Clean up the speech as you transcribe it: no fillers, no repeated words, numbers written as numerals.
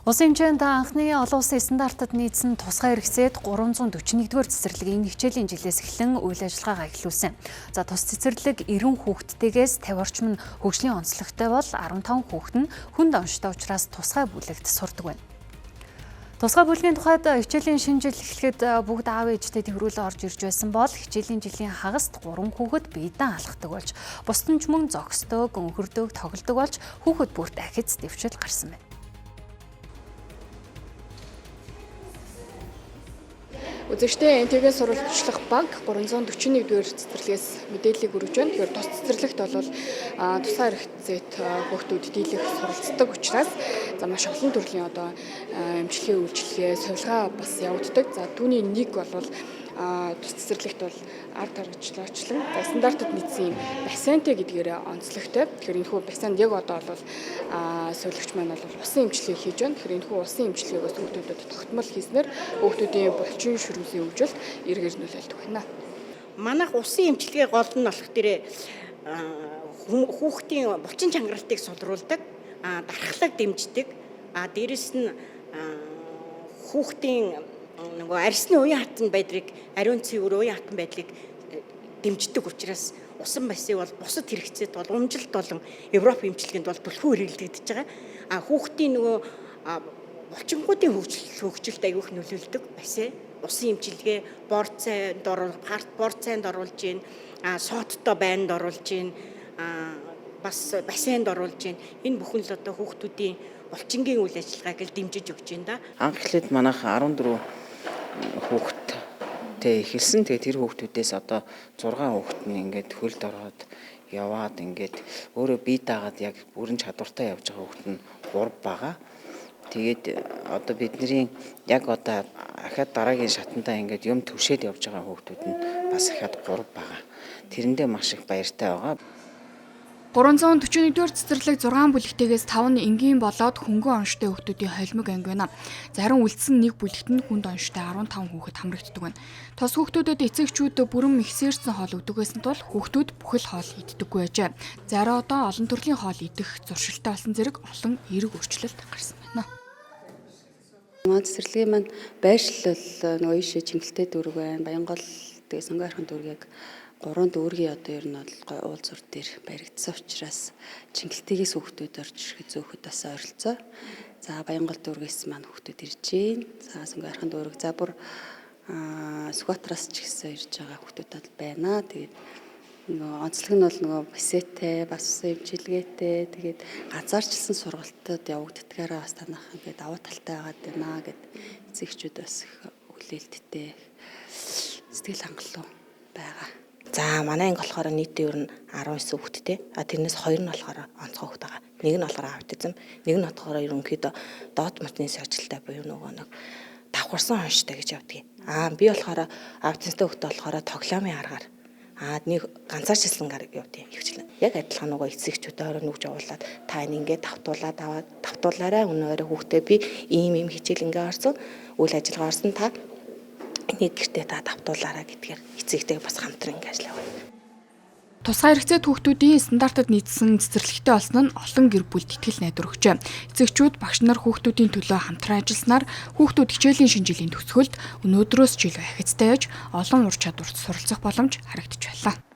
Улсын хэмжээнд анхны олон улсын стандартад нийцсэн тусгай хэрэгцээд 341-р цэцэрлэг энэ хичээлийн жилээс эхлэн үйл ажиллагаагаа эхлүүлсэн. За, тус цэцэрлэг 90 хүүхэдтэйгээс 50 орчим нь хөгжлийн онцлогтой бол 15 хүүхэд нь хүнд онштой учраас тусгай бүлэгт сурдаг байна. Тусгай бүлгийн тухайд хичээлийн шинэ жил эхлэхэд бүгд аав ээжтэй тэргүүлэн орж ирж байсан бол хичээлийн жилийн хагаст 3 хүүхэд биедан алхдаг болж, бусд нь ч мөн зогсдог, өнхөрдөг, тоглодог болж хүүхэд бүрт ахиц дэвшил гарсан байна. Үзэгчдээ, НТГ сурвалжлах баг 341-р цэцэрлэгээс мэдээллийг өргөж байна. Тэгэхээр тус цэцэрлэгт бол тусгай хэрэгцээт хүүхдүүд дийлэх суралцдаг учраас за маш олон төрлийн одоо эмчилгээ, үйлчилгээ, сувилгаа бас явагддаг. За, түүний нэг бол тус цэцэрлэгт бол ард харгачлаачлан за стандартад нийцсэн юм бассейнтэй гэдгээр онцлогтой. Тэгэхээр энэхүү бассейнд яг одоо бол сувилагч маань бол усын эмчилгээ хийж байна. Тэгэхээр энэхүү усын эмчилгээгээс хүүхдүүдэд тогтмол хийснээр хүүхдүүдийн булчин шүрмсийн хөгжилд эргээр нөлөөлдөг байна. Манайх усын эмчилгээ гол нь болох дээрээ хүүхдийн булчин чангаралтыг сулруулдаг, дархлааг дэмждэг. Дээрэс нь хүүхдийн нөгөө арьсны уян хатан байдлыг, ариун цэвэр уян хатан байдлыг дэмждэг учраас усан бассейн бол бусад хэрэгцээд бол умжилт болон Европ эмчилгээнд бол түлхүү хэрэглэгдэж байгаа. Хүүхдийн нөгөө булчингуудын хөгжилд аягүй их нөлөөлдөг бассейн. Усын эмчилгээ, бор цайнд бор цайнд оруулж гин, содтой байнд оруулж гин, бас бассейнд оруулж гин. Энэ бүхэн л одоо хүүхдүүдийн булчингийн үйл ажиллагааг л дэмжиж өгч байна да. Анх эхлээд манайх 14 хүүхэдтэй эхэлсэн. Тэгээд тэр хүүхдүүдээс одоо 6 хүүхэд нь ингээд хөлд ороод яваад ингээд өөрөө бие даагаад яг бүрэн чадвартай явж байгаа хүүхэд нь 3 байгаа. Тэгээд одоо бидний яг одоо ахаад дараагийн шатандаа ингээд юм түшээд явж байгаа хүүхдүүд нь бас ахаад 3 байгаа. Тэрэндээ маш их баяртай байгаа. 341-р цэцэрлэг 6 бүлэгтэйгээс 5 нь энгийн болоод хөнгөн онштой хүүхдүүдийн холимог анги байна. Зарим үлдсэн нэг бүлэгт нь хүнд онштой 15 хүүхэд хамрагддаг байна. Тус хүүхдүүдэд эцэгчүүд бүрэн миксерсэн хоол өгдөг байсан тул хүүхдүүд бүхэл хоол иддэггүй байжээ. Зарим одоо олон төрлийн хоол идэх зуршилтай болсон зэрэг олон эерэг өөрчлөлт гарсан байна. Манай цэцэрлэгийн маань байршил бол нөгөө ийшээ Чингэлтэй дүүрэг байна. Баянгол, тэгээ Сонгон архан дүүргийг 3 дүүргийн одоо ер нь бол уул зур дээр баригдсан учраас Чингэлтэйгээс хүүхдүүд орж ирэхэд зөөхөд бас ойролцоо. За, Баянгол дүүргээс маань хүүхдүүд ирж байна. За, Сонгон архан дүүрэг, за бүр Сүхбаатараас ч гэсэн ирж байгаа хүүхдүүд байна. Тэгээд нөгөө онцлог нь бол нөгөө бассейнтэй, бас эмчилгээтэй, тэгээд газаарчилсан сургалтад явагддгаараа бас танах ингээд давуу талтай байгаад байна гэд эцэгчүүд бас их хүлээлттэй, сэтгэл хангалуун байгаа. За, манай анги болохоор нийтдээ ер нь 19 хүүхэдтэй. А тэрнээс 2 нь болохоор онцгой хүүхэд байгаа. Нэг нь болохоор аутизм, нэг нь болохоор ерөнхийдөө доод мөчний сойжилтай буюу нөгөө нэг давхарсан хонштой гэж явдаг. Аа, би болохоор аутизмтай хүүхдээ болохоор тоглоомын аргаар нэг ганцаарчилсан гар явдаг хөгжлөн. Яг адилхан нөгөө эцэгчүүдээ орой нүгж явуулаад та энэ ингээд давтуулаад аваад давтуулаарай, өнөөрөө хүүхдээ би ийм ийм хичээл ингээ орсон, үйл ажиллагаа орсон, та нэг гэртээ та давтуулаарай гэдгээр эцэгтэйг бас хамтран ингэ ажиллаа. Тусгай хэрэгцээт хүүхдүүдийн стандартад нийцсэн цэцэрлэгтэй болсон нь олон гэр бүлд итгэл найдвар өгчээ. Эцэгчүүд, багш нар хүүхдүүдийн төлөө хамтран ажилласанаар хүүхдүүд хичээлийн шинэ жилийн төгсгөлд өнөөдрөөс ч илүү ахицтай байж олон ур чадварт суралцах боломж харагдаж байлаа.